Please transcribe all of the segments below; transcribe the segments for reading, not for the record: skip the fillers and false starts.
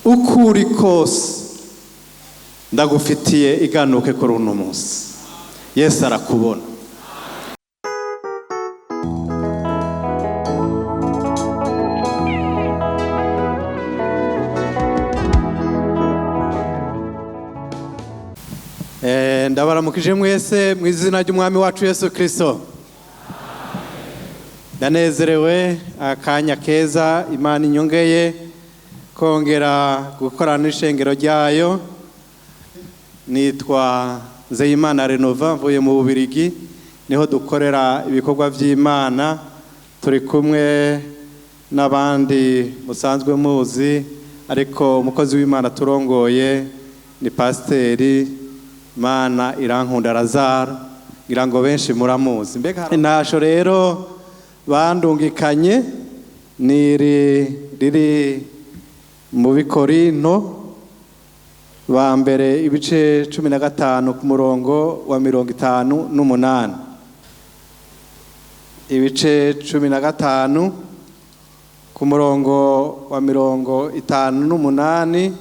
Uko uri kose, ndagufitiye iganuke kuri uno munsi. Yesu arakubona. Ndabaramukije mwese mu izina ry'Umwami wacu Yesu Kristo. Ndanezerewe akanya keza Imana inyongeye kongera gukorana n'ishengero ryayo. Nitwa Nzeyimana Renova, mvuye mu Bubirigi, niho dukorera ibikorwa by'Imana. Turi kumwe n'abandi musanzwe muzi, ariko umukozi w'Imana turongoye ni Pasiteri Mana Irankunda Lazaro, ngira ngo benshi muramuzi. Mbega intasho rero bandungikanye ni riri mu Bikorinto ba mbere ibice 15 ku murongo wa 58. Ibice 15 ku murongo wa 58.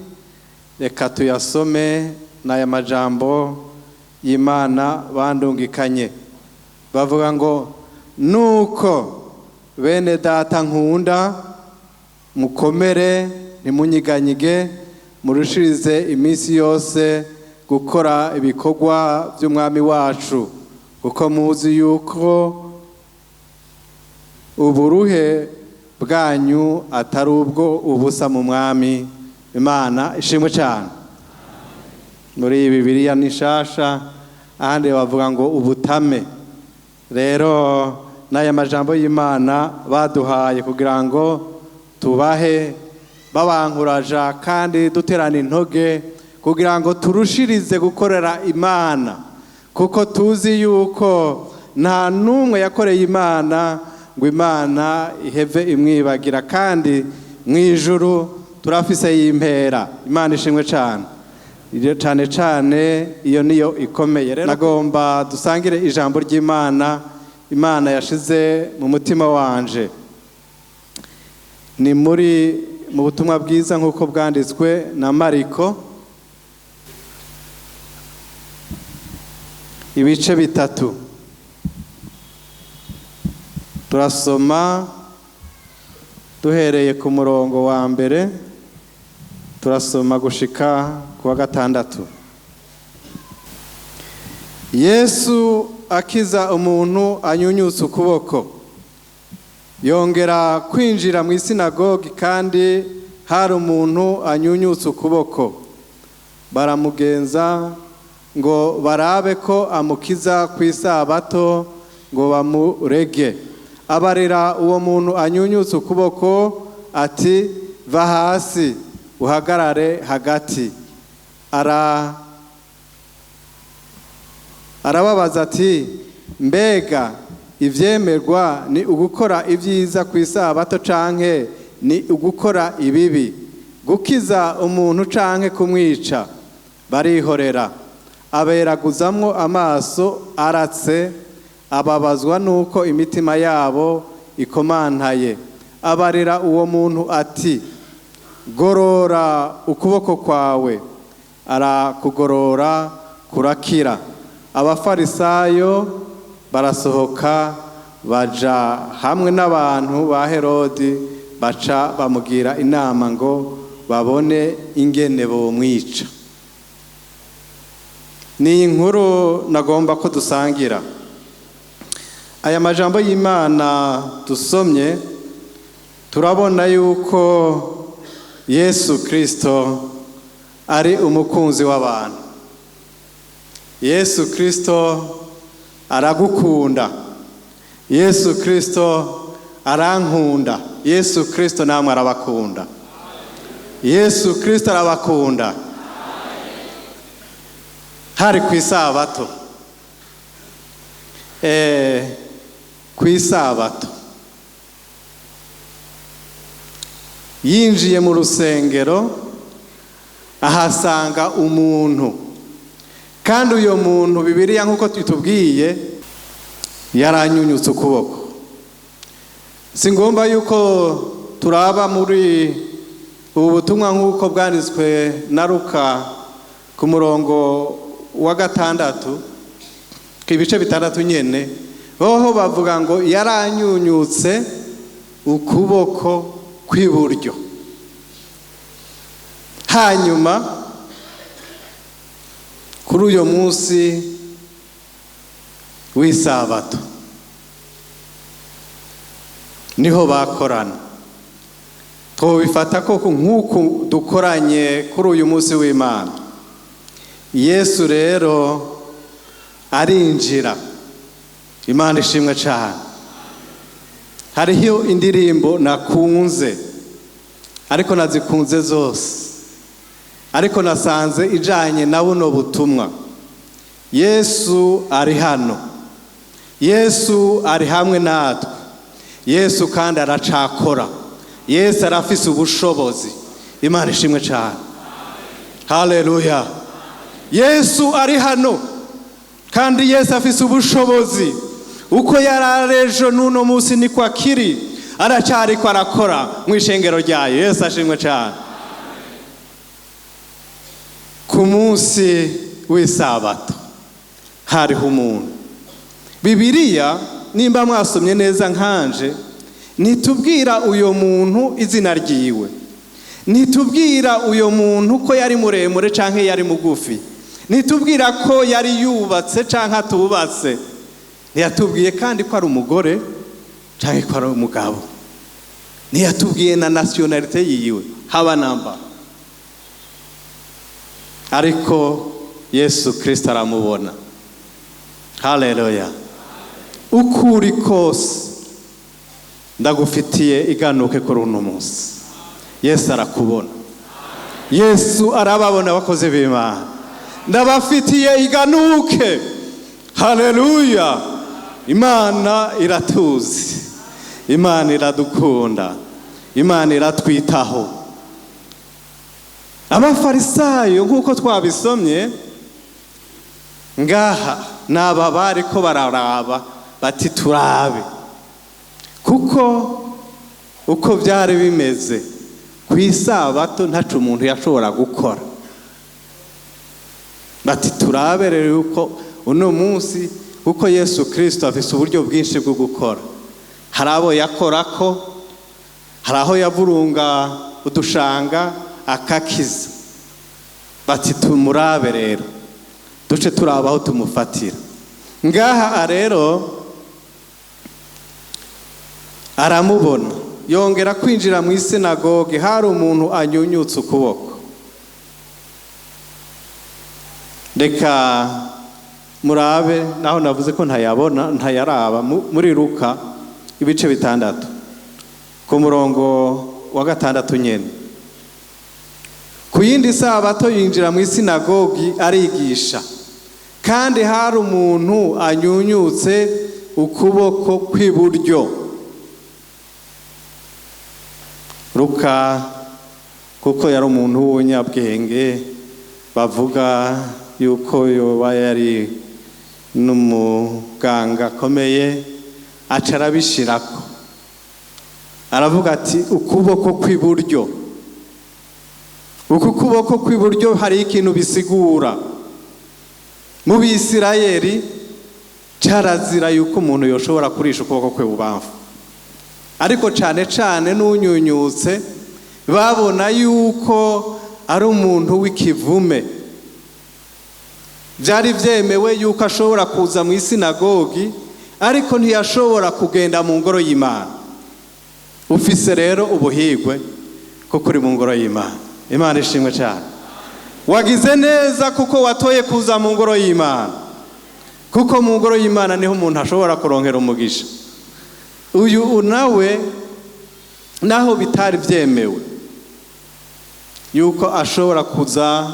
Reka tuyasome n'aya majambo y'Imana bandungikanye. Bavuga ngo: nuko bene data nkunda, mukomere, ntimunyiganyige, murushirize iminsi yose gukora ibikorwa by'Umwami wacu, kuko muzi yuko uburuhe bwanyu atari ubwo ubusa mu Mwami. Imana ishimwe cyane. Muri Bibiliya ni nshasha, ahandi bavuga ngo ubutame. Rero n'aya majambo y'Imana baduhaye kugira ngo tubahe babankuraja kandi duterana intoge kugira ngo turushirize gukorera Imana, kuko tuzi yuko nta n'umwe yakoreye Imana ngo Imana iheve imwibagira, kandi mu ijuru turafise y'impera. Imana ishimwe cyane. Iyo cyane cyane iyo niyo ikomeye. Rero nagomba dusangire ijambo ry'Imana Imana yashize mu mutima wanje. Ni muri mu butumwa bwiza nk'uko bwanditswe na Mariko, ibice 3. Turasoma duhereye ku murongo wa mbere, turasoma gushika ku wa 6. Yesu akiza umuntu anyunyutse ukuboko. Yongera kwinjira mu isinagogi, kandi hari umuntu anyunyutse ukuboko. Baramugenza ngo barabe ko amukiza ku isabato, ngo bamurege. Abarira uwo muntu anyunyutse ukuboko ati: va hasi uhagarare hagati. Arababaza ati: mbega ivyemerwa ni ugukora ibyiza ku isabato canke ni ugukora ibibi, gukiza umuntu canke kumwica? Barihorera. Aberaguzamwo amaso aratse, ababazwa nuko imitima yabo ikomantaye. Abarira uwo muntu ati: gorora ukuboko kwawe. Arakugorora kurakira. Abafarisayo barasohoka baja hamwe n'abantu ba Herodi, baca bamugira inama ngo babone ingene bomwica. Ni inkuru nagomba ko dusangira. Aya majambo y'Imana dusomye, turabona yuko Yesu Kristo ari umukunzi w'abantu. Yesu Kristo aragukunda. Yesu Kristo arankunda. Yesu Kristo namwe arabakunda. Yesu Kristo arabakunda. Hari ku isabato. Ku isabato yinjiye mu rusengero, ahasanga umuntu, kandi uyo muntu Bibiliya nkuko twitubwiye yaranyunyutse ukuboko. Si ngomba yuko turaba muri Ubu butumwa nk'uko bwanditswe na Luka ku murongo wa 6, ibice 6 nyene, hoho bavuga ngo yaranyunyutse ukuboko kw'iburyo. Hanyuma kuri uyo munsi w'isabato niho bakorana. Twobifata koko nk'uku dukoranye kuri uyu munsi w'Imana. Yesu rero arinjira. Imana ishimwe cyane. Hariho indirimbo nakunze, ariko nazikunze zose, ariko nasanze ijanye na buno butumwa. Yesu ari hano, Yesu ari hamwe natwe, Yesu kandi aracakora, Yesu arafise ubushobozi. Imana ishimwe cyane. Haleluya. Yesu ari hano kandi Yesu afise ubushobozi. Uko yararejo n'uno munsi niko akiri, aracariko arakora mu ishengero ryayo. Yesu ashimwe cyane. Ku munsi w'isabato hariho umuntu. Bibiliya nimba mwasomye neza nkanje, ntitubwira uyo muntu izina ryiwe, ntitubwira uyo muntu ko yari muremure canke yari mugufi, ntitubwira ko yari yubatse canke atubatse, ntiyatubwiye kandi ko ari umugore canke ko ari umugabo, ntiyatubwiye na nationalité yiwe haba namba. Ariko Yesu Kristo aramubona. Haleluya. Ukuri kose ndagufitiye iganuke kuri uno munsi. Yesu arakubona, Yesu arababona abakozi b'Imana. Ndabafitiye iganuke. Haleluya. Imana iratuzi, Imana iradukunda, Imana iratwitaho. Abafarisayo nk'uko twabisomye ngaha, naba bariko bararaba bati turabe, kuko uko byari bimeze ku isabato ntaco umuntu yashobora gukora. Bati turabe rero yuko uno munsi, kuko Yesu Kristo afise uburyo bwinshi bwo gukora. Hari abo yakorako, hari aho yavurunga udushanga akakiza. Bati tumurabe rero, duce turaba aho tumufatira. Ngaha rero aramubona, yongera kwinjira mu isinagoge, hari umuntu anyunyutse ukuboko. Reka murabe, naho navuze ko ntayabona, ntayaraba, muri Luka ibice 6 ku murongo wa 6 nyene. Ku yindi sabato yinjira mu isinagogi arigisha, kandi hari umuntu anyunyutse ukuboko kw'iburyo. Luka kuko yari umuntu w'umunyabwenge, bavuga yuko yoba yari n'umuganga akomeye, aca arabishirako, aravuga ati ukuboko kw'iburyo. Uku kuboko kw'iburyo hari ikintu bisigura. Mu Bisirayeli carazira yuko umuntu yoshobora kurisha ukuboko kwe bubamfu, ariko cane cane n'unyunyutse babona yuko ari umuntu w'ikivume. Byari vyemewe yuko ashobora kuza mu isinagogi, ariko ntiyashobora kugenda mu ngoro y'Imana. Ufise rero ubuhigwe kuko uri mu ngoro y'Imana. Imana ishimwe cyane. Wagize neza kuko watoye kuza mu ngoro y'Imana, kuko mu ngoro y'Imana niho umuntu ashobora kuronkera umugisha. Uyu nawe naho bitari vyemewe yuko ashobora kuza,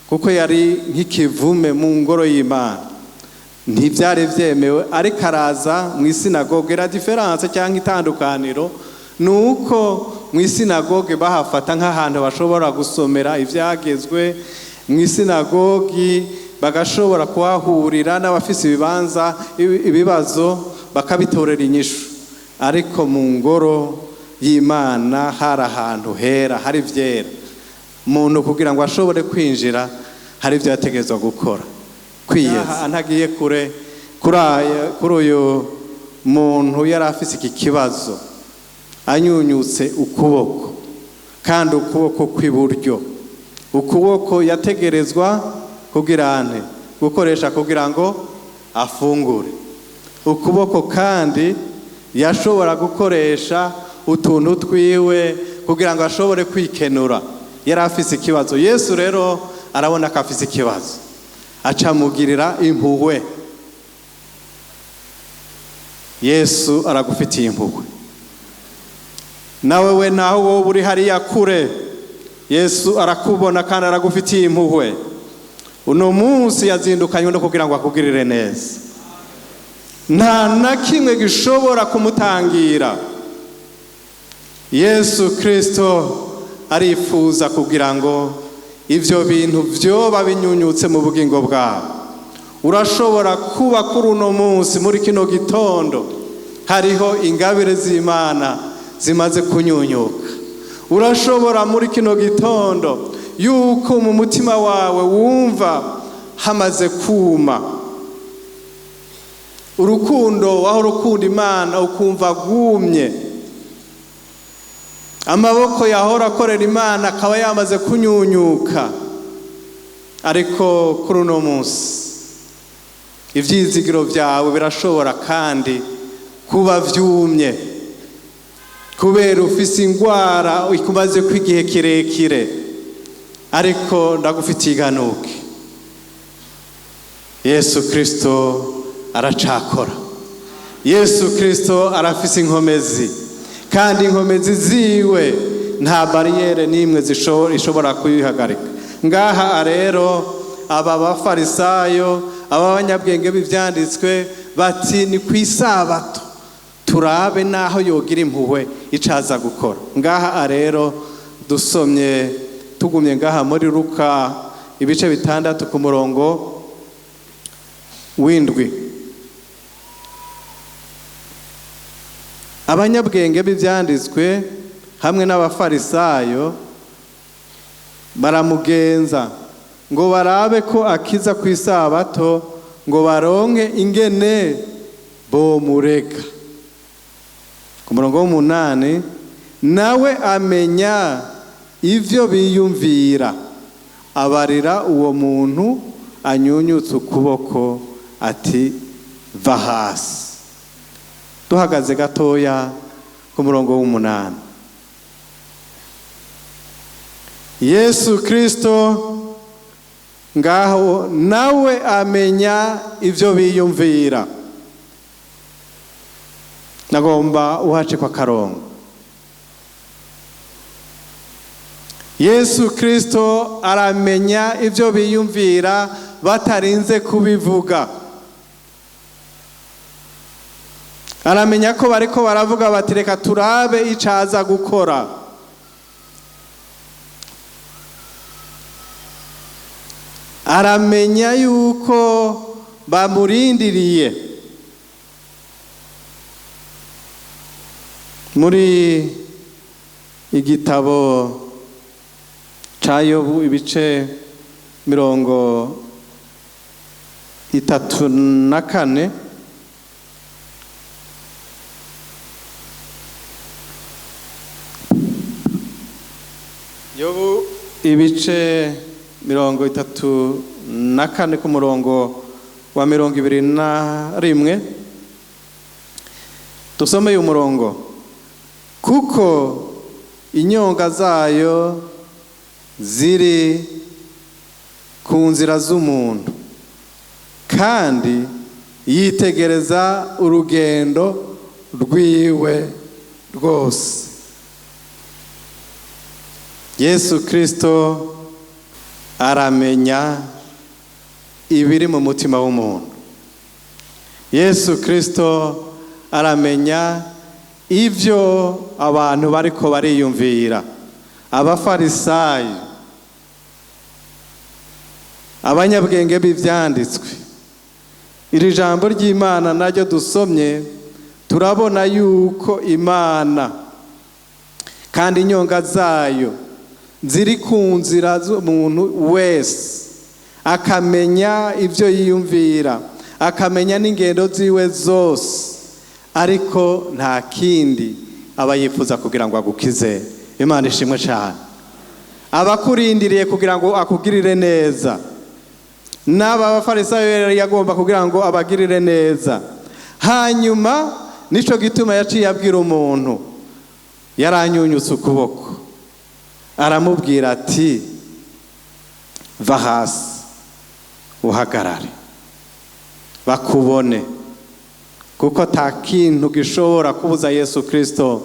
kuko yari nk'ikivume mu ngoro y'Imana, ntivyari vyemewe, ariko araza mu isinagoge. La différence cyangwa itandukaniro nuko mu isinagoge bahafata nk'ahantu bashobora gusomera ivyagezwe, mu isinagogi bagashobora kuhahurira n'abafise ibibanza ibibazo bakabitorera inyishu, ariko mu ngoro y'Imana hari ahantu hera, hari ivyera. Umuntu kugira ngo ashobore kwinjira hari ibyo yategerezwa gukora, kwiyeza. Ntagiye kure kuri uyu muntu yari afise iki kibazo, anyunyutse ukuboko, kandi ukuboko kw'iburyo, ukuboko yategerezwa kugira ante gukoresha kugira ngo afungure, ukuboko kandi yashobora gukoresha utuntu twiwe kugira ngo ashobore kwikenura. Yari afise ikibazo. Yesu rero arabona ko afise ikibazo, acamugirira impuhwe. Yesu aragufitiye impuhwe nawe, we naho wowe uri hariya kure, Yesu arakubona kandi aragufitiye impuhwe. Uno munsi yazindukanywe no kugira ngo akugirire neza. Nta na kimwe gishobora kumutangira. Yesu Kristo arifuza kugira ngo ivyo bintu vyoba binyunyutse mu bugingo bwawe. Urashobora kuba kuri uno munsi, muri kino gitondo, hariho ingabire z'Imana zimaze kunyunyuka. Urashobora muri kino gitondo yuko mu mutima wawe wumva hamaze kuma urukundo waho urukunda Imana, ukumva gumye, amaboko yahora akorera Imana akaba yamaze kunyunyuka. Ariko kuri uno munsi ivyizigiro vyawe birashobora kandi kuba vyumye kubera ufise ingwara ikumaze kw'igihe kirekire. Ariko ndagufitiye iganuke, Yesu Kristo aracakora. Yesu Kristo arafise inkomezi, kandi inkomezi ziwe nta bariyere n'imwe ishobora kuyihagarika. Ngaha rero aba bafarisayo, aba banyabwenge b'ivyanditswe bati ni kw'isabato, turabe naho yogira impuhwe icaza gukora. Ngaha rero dusomye tugumye ngaha muri Luka ibice 6 ku murongo 7. Abanyabwenge b'ivyanditswe hamwe n'abafarisayo baramugenza ngo barabe ko akiza ku isabato, ngo baronke ingene bomureka. Ku murongo 8, nawe amenya ivyo biyumvira, abarira uwo muntu anyunyutse ukuboko ati va hasi. Duhagaze gatoya ku murongo 8. Yesu Kristo ngaho nawe amenya ivyo biyumvira. Nagomba uhace kwa karongo. Yesu Kristo aramenya ivyo biyumvira batarinze kubivuga. Aramenya ko bariko baravuga bati reka turabe icaza gukora. Aramenya yuko bamurindiriye. Muri igitabo ca Yobu ibice 34, Yobu ibice 34 ku murongo wa 21, dusomeye umurongo. Kuko inyonga zayo ziri ku nzira z'umuntu, kandi yitegereza urugendo rwiwe rwose. Yesu Kristo aramenya ibiri mu mutima w'umuntu. Yesu Kristo aramenya ivyo abantu bariko bariyumvira. Abafarisayo, abanyabwenge b'ivyanditswe, iri jambo ry'Imana naryo dusomye, turabona yuko Imana Kandi inyonga zayo ziri ku nzira z'umuntu wese, akamenya ibyo yiyumvira, akamenya n'ingendo ziwe zose, ariko nta kindi aba yifuza kugira ngo agukize. Imana ishimwe cyane. Abakurindiriye kugira ngo akugirire neza. N'aba bafarisayo yari yagomba kugira ngo abagirire neza. Hanyuma nico gituma yaciye abwira umuntu yaranyunyutse ukuboko, aramubwira ati va hasi uhagarare bakubone, kuko ta kintu gishobora kubuza Yesu Kristo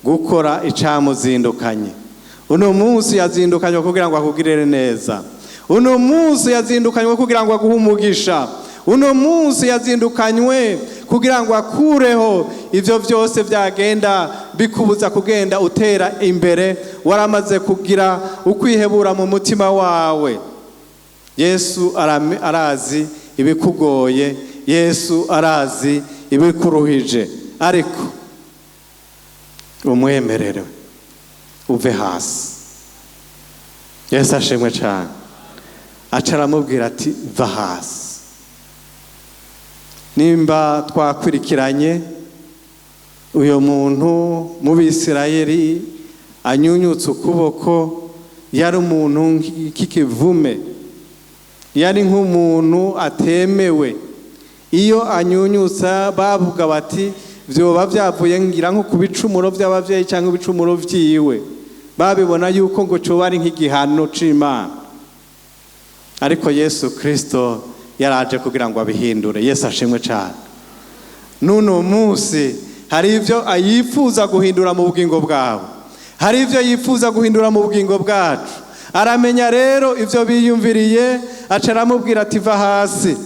gukora icamuzindukanye. Uno munsi yazindukanye kugira ngo akugirire neza. Uno munsi yazindukanywe kugira ngo aguhe umugisha. Uno munsi yazindukanywe kugira ngo akureho ivyo vyose vyagenda bikubuza kugenda utera imbere, waramaze kugira ukwihebura mu mutima wawe. Yesu arazi ibikugoye, Yesu arazi ibikuruhije, ariko umwemerere uve hasi. Yesu ashimwe cyane. Aca aramubwira ati va hasi. Nimba twakwirikiranye uyo muntu mu Bisirayeli anyunyutse ukuboko, yari umuntu nk'ikivume, yari nk'umuntu atemewe. Iyo anyunyutsa bavuga bati vyoba vyavuye ngira nko ku bicumuro by'abavyeyi cyangwa ibicumuro vyiwe, babibona yuko ngo coba ari nk'igihano c'Imana. Ariko Yesu Kristo yaraje kugira ngo abihindure. Yesu ashimwe cyane. N'uno munsi hari ivyo ayifuza guhindura mu bugingo bwawe, hari ivyo yifuza guhindura mu bugingo bwacu. Aramenya rero ivyo biyumviriye, aca aramubwira ati va hasi.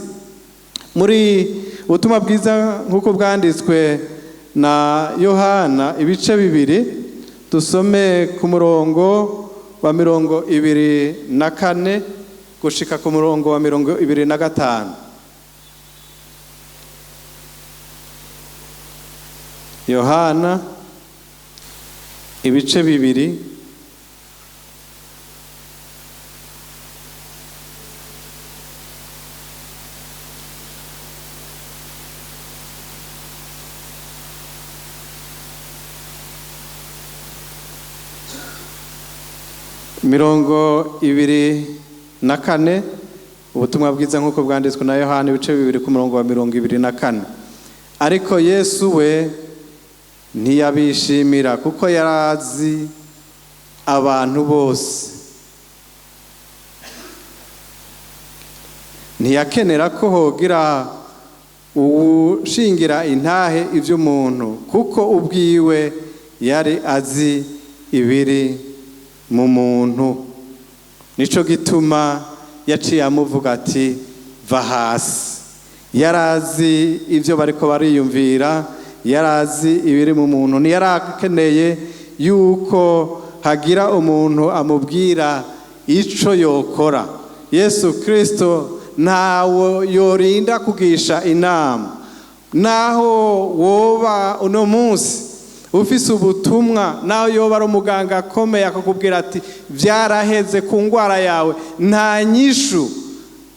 Muri ubutumwa bwiza nk'uko bwanditswe na Yohana ibice 2, dusome ku murongo wa 24 gushika ku murongo wa 25. Yohana ibice 2 24. Ubutumwa bwiza nk'uko bwanditswe na Yohana ibice 2 ku murongo wa 24. Ariko Yesu we ntiyabishimira, kuko yarazi abantu bose, ntiyakenera ko hogira uwushingira intahe ivy'umuntu, kuko ubwiwe yari azi ibiri mu muntu. Nico gituma yaciye amuvuga ati va hasi. Yarazi ivyo bariko bariyumvira, yarazi ibiri mu muntu, ntiyarakeneye yuko hagira umuntu amubwira ico yokora. Yesu Kristo ntawo yorinda kugisha inama. Naho woba uno munsi ufise ubutumwa, naho yoba ari umuganga akomeye akakubwira ati vyaraheze ku ngwara yawe, nta nyishu,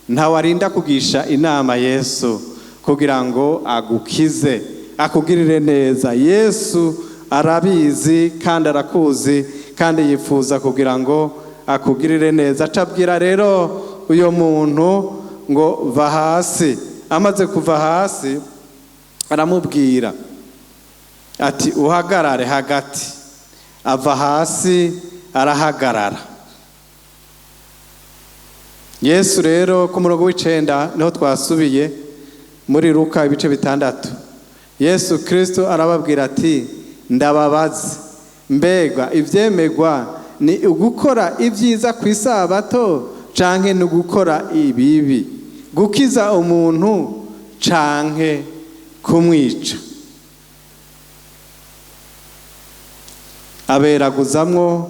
ntawarinda kugisha inama Yesu kugira ngo agukize, akugirire neza. Yesu arabizi kandi arakuzi, kandi yifuza kugira ngo akugirire neza. Acabwira rero uyo muntu ngo va hasi. Amaze kuva hasi aramubwira ati uhagarare hagati. Ava hasi arahagarara. Yesu rero ku murongo w'9 niho twasubiye muri Luka ibice 6. Yesu Kristo arababwira ati ndababaze, mbega ivyemegwa ni ugukora ibyiza ku isabato canke ni ugukora ibibi, gukiza umuntu canke kumwica? Aberaguzamwo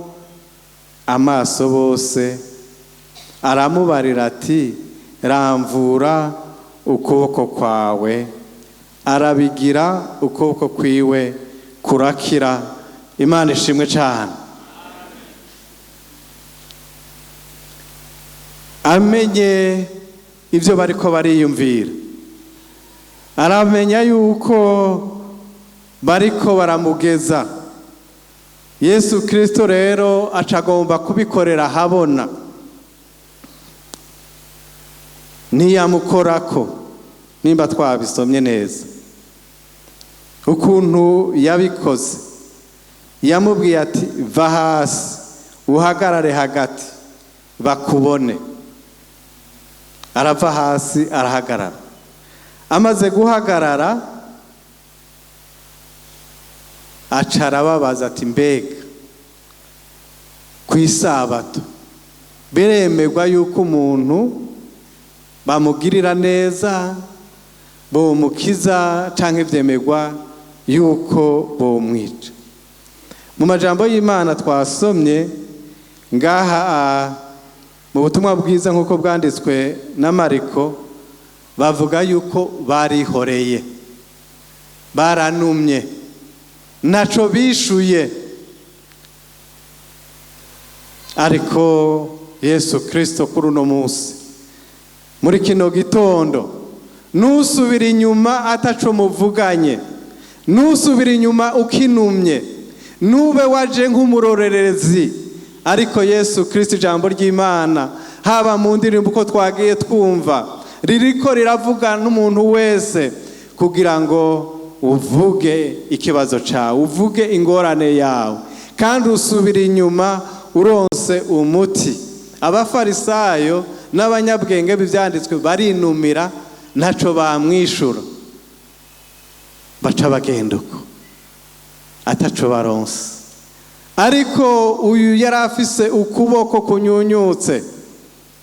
amaso bose, aramubarira ati ramvura ukuboko kwawe. Arabigira, ukuboko kwiwe kurakira. Imana ishimwe cyane. Amenye ibyo bariko bariyumvira, aramenya yuko bariko baramugeza. Yesu Kristo rero acagomba kubikorera ahabona, ntiyamukorako. Nimba twabisomye neza ukuntu yabikoze, yamubwiye ati: "Va hasi uhagarare hagati bakubone." Arava hasi arahagarara. Amaze guhagarara, aca arababaza ati: "Mbega ku isabato biremerwa yuko umuntu bamugirira neza, bomukiza, canke vyemerwa yuko bomwica?" Mu majambo y'Imana twasomye ngaha, mu butumwa bwiza nk'uko bwanditswe na Mariko, bavuga yuko barihoreye, baranumye, ntaco bishuye. Ariko Yesu Kristo kuri uno munsi, muri kino gitondo, nusubira inyuma ataco muvuganye, nusubira inyuma ukinumye, nube waje nk'umurorerezi. Ariko Yesu Kristo, ijambo ry'Imana, haba mu ndirimbo uko twagiye twumva, ririko riravuga n'umuntu wese kugira ngo uvuge ikibazo cawe, uvuge ingorane yawe, kandi usubira inyuma uronse umuti. Abafarisayo n'abanyabwenge b'ivyanditswe barinumira, ntaco bamwishura, baca bagenda uko ataco baronse. Ariko uyu yari afise ukuboko kunyunyutse,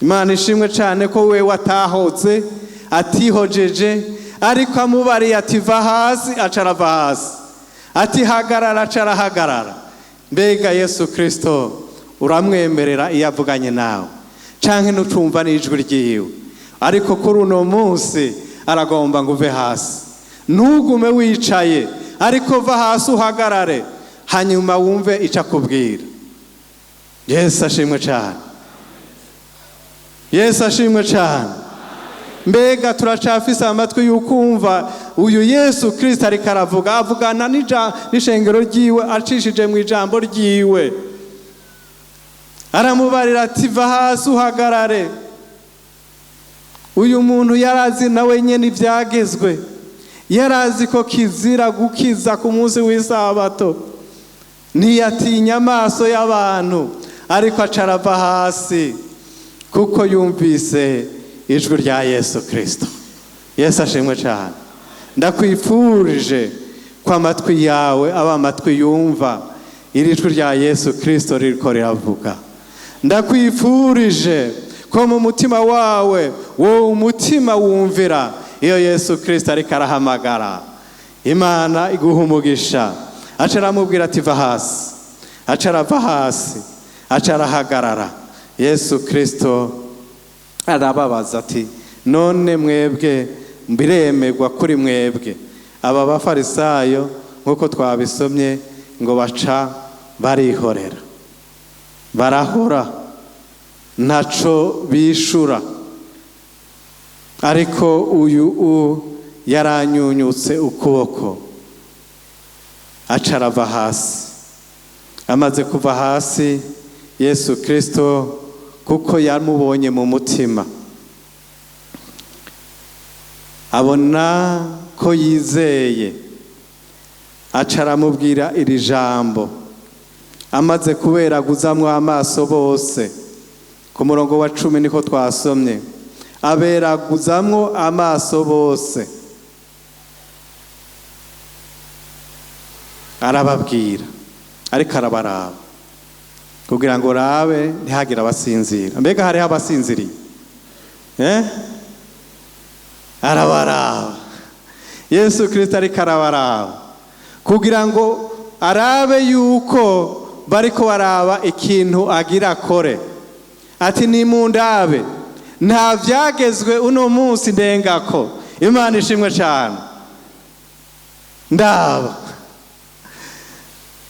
Imana ishimwe cyane ko we watahotse atihojeje, ariko amubariye ati: "Va hasi", aca arava hasi, ati: "Hagarara", aca arahagarara. Mbega Yesu Kristo uramwemerera iyo avuganye nawe, canke ntucumva n'ijwi ryiwe? Ariko kuri uno munsi aragomba ngo uve hasi, ntugume wicaye, ariko va hasi uhagarare, hanyuma wumve icyo akubwira. Yesu ashimwe cyane, Yesu ashimwe cyane. Mbega turacafise amatwi y'ukumva uyu Yesu Kristo ariko aravuga, avugana n'ishengero ryiwe acishije mu ijambo ryiwe? Aramubarira ati: "Va hasi uhagarare." Uyu muntu yarazi nawe nyene ivyagezwe, yarazi ko kizira gukiza ku munsi w'isabato. Ntiyatinya amaso y'abantu, ariko aca arava hasi kuko yumvise ijwi rya Yesu Kristo. Yesu ashimwe cyane. Ndakwifurije ko amatwi yawe aba amatwi yumva iri jwi rya Yesu Kristo ririko riravuga. Ndakwifurije ko mu mutima wawe, wowe umutima wumvira iyo Yesu Kristo ariko arahamagara. Imana iguha umugisha. Aca aramubwira ati: "Va hasi", aca arava hasi, aca arahagarara. Yesu Kristo arababaza ati: "None mwebwe biremerwa kuri mwebwe?" Aba bafarisayo, nk'uko twabisomye, ngo baca barihorera, barahora, ntaco bishura. Ariko uyu yaranyunyutse ukuboko, aca arava hasi. Amaze kuva hasi, Yesu Kristo, kuko yamubonye mu mutima, abona ko yizeye, aca aramubwira iri jambo amaze kuberaguzamwo amaso bose. Ku murongo wa 10 niko twasomye: aberaguzamwo amaso bose, arababwira, ariko arabaraba kugira ngo rabe ntihagire abasinzira. Mbega hariho abasinziriye? Arabaraba Yesu Kristo, ariko arabaraba kugira ngo arabe yuko bariko baraba ikintu agira akore. Ati: "Nimundabe, nta vyagezwe uno munsi ndengako." Imana ishimwe cyane. Ndaba,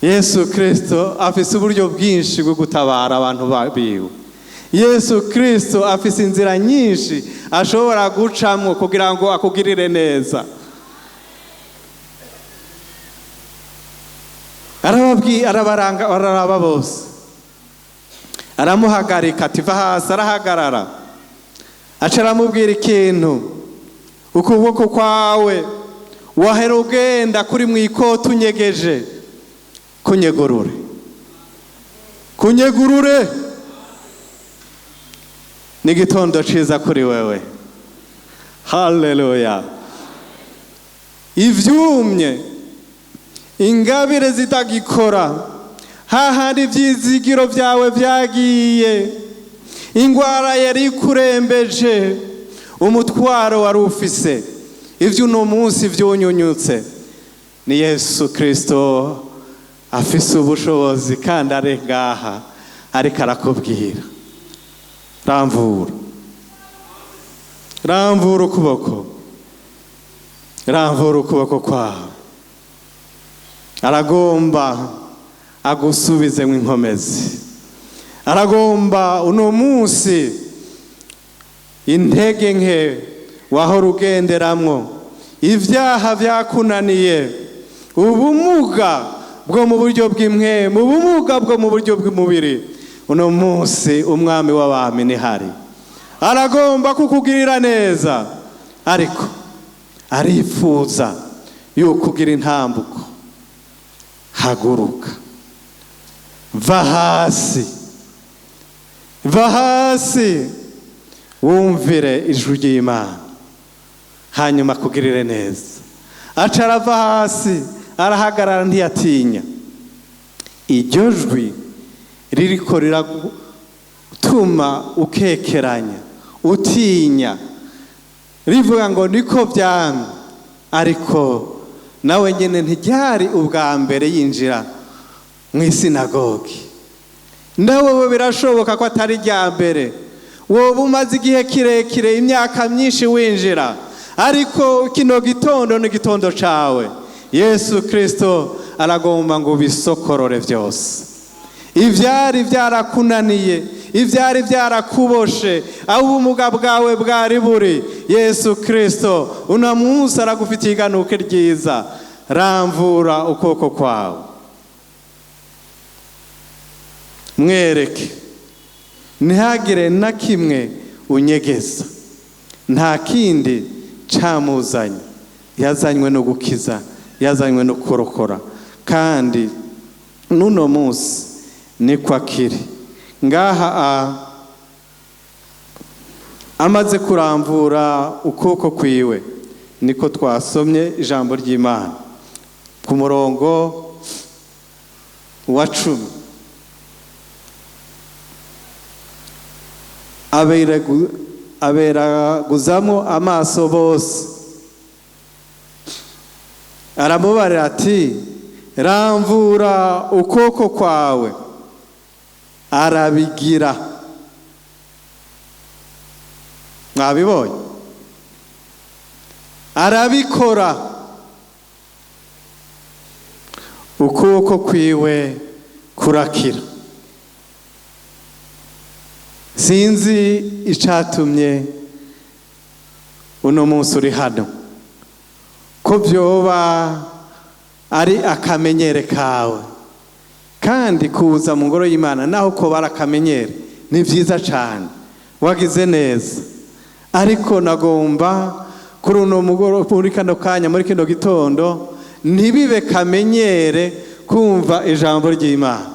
Yesu Kristo afise uburyo bwinshi bwo gutabara abantu biwe. Yesu Kristo afise inzira nyinshi ashobora gucamwo kugira ngo akugirire neza. Arababwiye, arabaranga, araraba bose, aramuhagarika ati va hasi, arahagarara. Aca aramubwira ikintu: ukuboko kwawe wahera ugenda kuri mu ikoti unyegeje, kunyegurure, kunyegurure. Ni igitondo ciza kuri wewe. Haleluya. Ivyumye, ingabire zitagikora, hahandi ivyizigiro vyawe vyagiye, ingwara yari ikurembeje, umutwaro wari ufise, ivyo uno munsi vyunyunyutse, ni Yesu Kristo afise ubushobozi kandi ari ngaha ariko arakubwira: ramvura, ramvura ukuboko, ramvura ukuboko kwawe. Aragomba agusubizemo inkomezi, aragomba uno munsi intege nke wahora ugenderamwo, ivyaha vyakunaniye, ubumuga bwo mu buryo bw'impwemu, ubumuga bwo mu buryo bw'umubiri, uno munsi umwami w'abami nihari, aragomba kukugirira neza, ariko arifuza yuko ugira intambuko. Haguruka, va hasi, va hasi, wumvire ijwi ry'Imana, hanyuma akugirire neza. Aca arava hasi, arahagarara, ntiyatinya. Iryo jwi ririko riratuma ukekeranya, utinya, rivuga ngo niko vyamye, ariko nawe nyene ntiryari ubwa mbere yinjira mu isinagogi. Nawe we birashoboka ko atari irya mbere, woba umaze igihe kirekire, imyaka myinshi winjira, ariko kino gitondo ni igitondo cawe. Yesu Kristo aragomba ngo ubisokorore vyose, ivyari vyarakunaniye, ivyari vyarakuboshe, aho ubumuga bwawe bwari buri. Yesu Kristo uno munsi aragufitiye iganuke ryiza. Ramvura ukuboko kwawe, mwereke, ntihagire na kimwe unyegeza. Nta kindi camuzanye, yazanywe no gukiza, yazanywe no kurokora, kandi n'uno munsi niko akiri ngaha. Amaze kuramvura ukuboko kwiwe, niko twasomye ijambo ry'Imana ku murongo wa 10. Aberaguzamo amaso bose, aramubarira ati ramvura ukuboko kwawe. Arabigira. Mwabibonye? Arabikora. Ukuboko kwiwe kurakira. Sinzi icatumye uno munsi uri hano, ko vyoba ari akamenyere kawe, kandi kuza mu ngoro y'Imana naho ko barakamenyere ni vyiza cane, wagize neza. Ariko nagomba kuri uno mugoro, muri kano kanya, muri kino gitondo, ntibibe kamenyere kumva ijambo ry'Imana,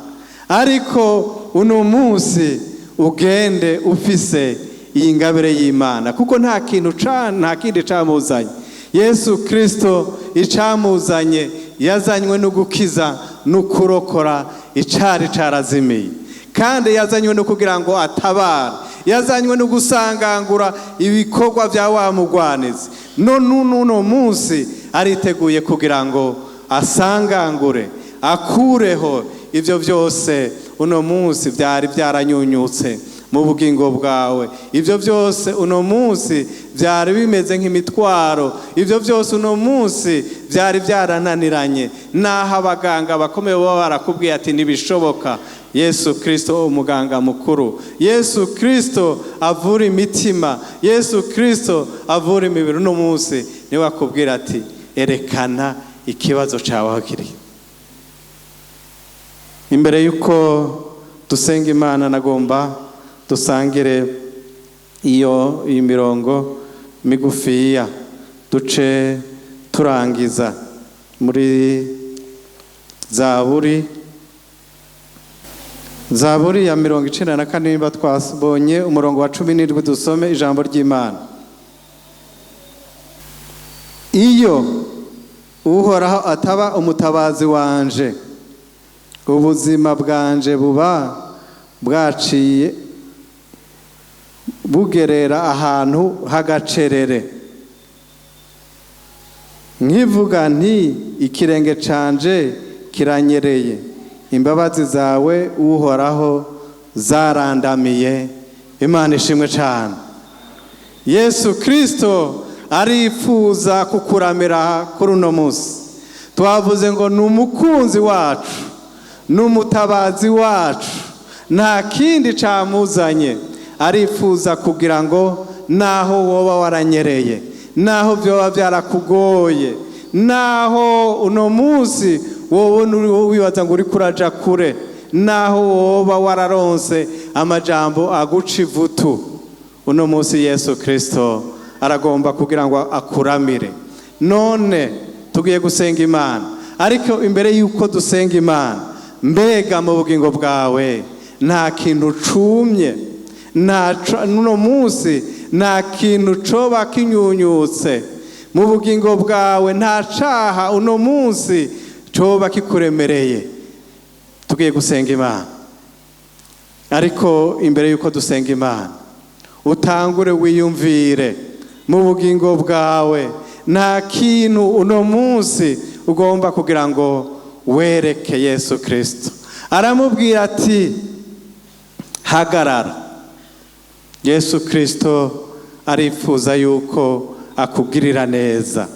ariko uno munsi ugende ufise iyi ngabire y'Imana, kuko nta kintu nta kindi camuzanye. Yesu Kristo icamuzanye, yazanywe no gukiza no kurokora icari carazimiye, kandi yazanywe no kugira ngo atabare, yazanywe no gusangangura ibikorwa vya wa mugwanizi. None uno munsi ariteguye kugira ngo asangangure, akureho ivyo vyose uno munsi vyari vyaranyunyutse mu bugingo bwawe, ivyo vyose uno munsi vyari bimeze nk'imitwaro, ivyo vyose uno munsi vyari vyarananiranye, naho abaganga bakomeye baba barakubwiye ati ntibishoboka. Yesu Kristo umuganga mukuru, Yesu Kristo avura imitima, Yesu Kristo avura imibiri. Uno munsi niwe akubwira ati erekana ikibazo cyawe aho kiri. Imbere y'uko dusenga Imana, nagomba dusangire iyo iyi mirongo migufiya duce turangiza muri Zaburi ya 94. Niba twabonye umurongo wa 17, dusome ijambo ry'Imana. Iyo Uhoraho ataba umutabazi wanje, ubuzima bwanje buba bwaciye bugerera ahantu h'agacerere. Nkivuga nti ikirenge canje kiranyereye, imbabazi zawe Uhoraho zarandamiye. Imana ishimwe cyane. Yesu Kristo arifuza kukuramira kuri uno munsi. Twavuze ngo ni umukunzi wacu, ni umutabazi wacu, nta kindi camuzanye. Arifuza kugira ngo naho woba waranyereye, naho byoba byarakugoye, naho uno munsi wowe wibaza ngo uri kuraja kure, naho woba wararonse amajambo aguca ivutu, uno munsi Yesu Kristo aragomba kugira ngo akuramire. None tugiye gusenga Imana, ariko imbere y'uko dusenga Imana, mbega mu bugingo bwawe nta kintu cumye, uno munsi nta kintu coba kinyunyutse mu bugingo bwawe, nta caha uno munsi coba kikuremereye? Tugiye gusenga Imana, ariko imbere y'uko dusenga Imana, utangure wiyumvire mu bugingo bwawe nta kintu uno munsi ugomba kugira ngo wereke Yesu Kristo. Aramubwira ati hagarara. Yesu Kristo arifuza yuko akugirira neza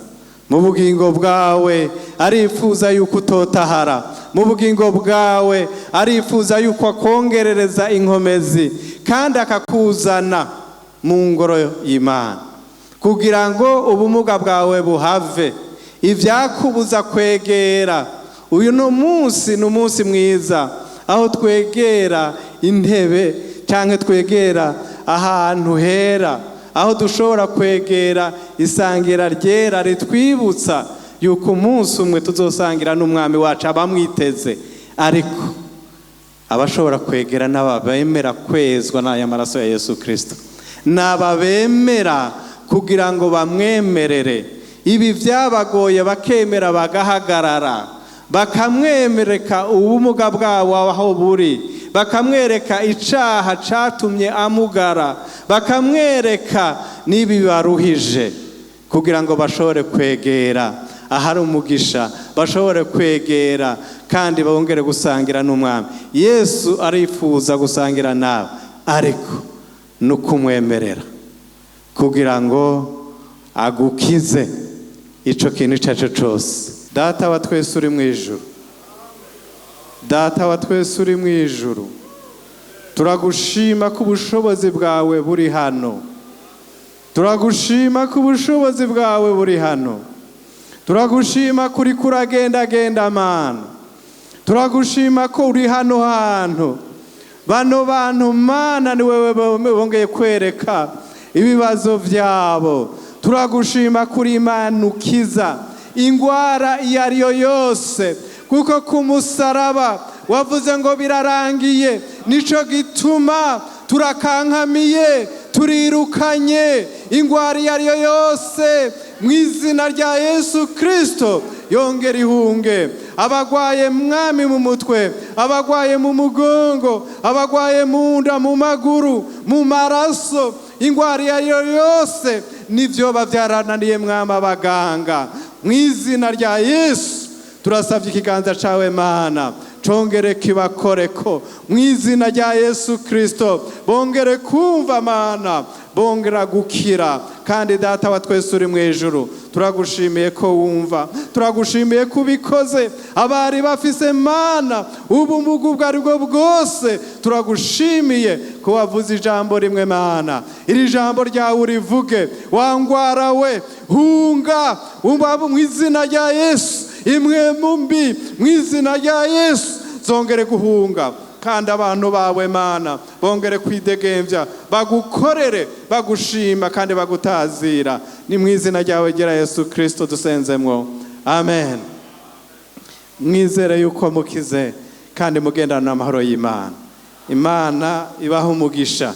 mu bugingo bwawe, arifuza yuko utotahara mu bugingo bwawe, arifuza yuko akongerereza inkomezi kandi akakuzana mu ngoro y'Imana kugira ngo ubumuga bwawe buhave, ibyakubuza kwegera. Uyu no munsi ni umunsi mwiza aho twegera intebe cyangwa twegera ahantu hera, aho dushobora kwegera isangira ryera ritwibutsa yuko umunsi umwe tuzosangira n'umwami wacu abamwiteze. Ariko abashobora kwegera n'ababemera kwezwa n'aya maraso ya Yesu Kristo, n'ababemera kugira ngo bamwemerere ibi byabagoye, bakemera bagahagarara, bakamwemereka ubumuga bwabo aho buri, bakamwereka icaha catumye amugara, bakamwereka n'ibi baruhije, kugira ngo bashobore kwegera ahari umugisha, bashobore kwegera kandi bongere gusangira n'umwami. Yesu arifuza gusangira nawe, ariko no kumwemerera kugira ngo agukize ico kintu ico arico cose. Data wa twese uri mu ijuru, Data wa twese uri mu ijuru, turagushima ko ubushobozi bwawe buri hano, turagushima ko ubushobozi bwawe buri hano, turagushima ko uriko uragendagenda Mana, turagushima ko uri hano hantu. Bano bantu Mana ni wewe bongeye kwereka ibibazo byabo. Turagushima kuri Imana ukiza ingwara iyo ariyo yose, kuko ku musaraba wavuze ngo birarangiye. Nico gituma turakankamiye, turirukanye ingwara iyo ariyo yose mu izina rya Yesu Kristo. Yongera ihunge abagwaye mwami mu mutwe, abagwaye mu mugongo, abagwaye mu nda, mu maguru, mu maraso, ingwara iyo ariyo yose nivyo bavyarananiye mwami abaganga. Mu izina rya Yesu turasabye ikiganza cawe Mana Congere kibakoreko mu izina rya Yesu Kristo. Bongere kumva, Mana, bongera gukira. Kandi Data wa twese uri mu ijuru, turagushimiye ko wumva, turagushimiye ko ubikoze. Abari bafise, Mana, ubumuga ubwo ari bwo bwose, turagushimiye ko wavuze ijambo rimwe. Mana, iri jambo ryawe urivuge: "Wa ngwara we, hunga!" Wumva, mu izina rya Yesu, impwemu mbi, mu izina rya Yesu, zongere guhunga. Kandi abantu bawe, Mana, bongere kwidegembya, bagukorere bagushima kandi bagutazira. Ni mu izina ryawe ryera Yesu Kirisito dusenzemwo, amen. Mwizere yuko mukize kandi mugendana n'amahoro y'Imana. Imana ibaha umugisha.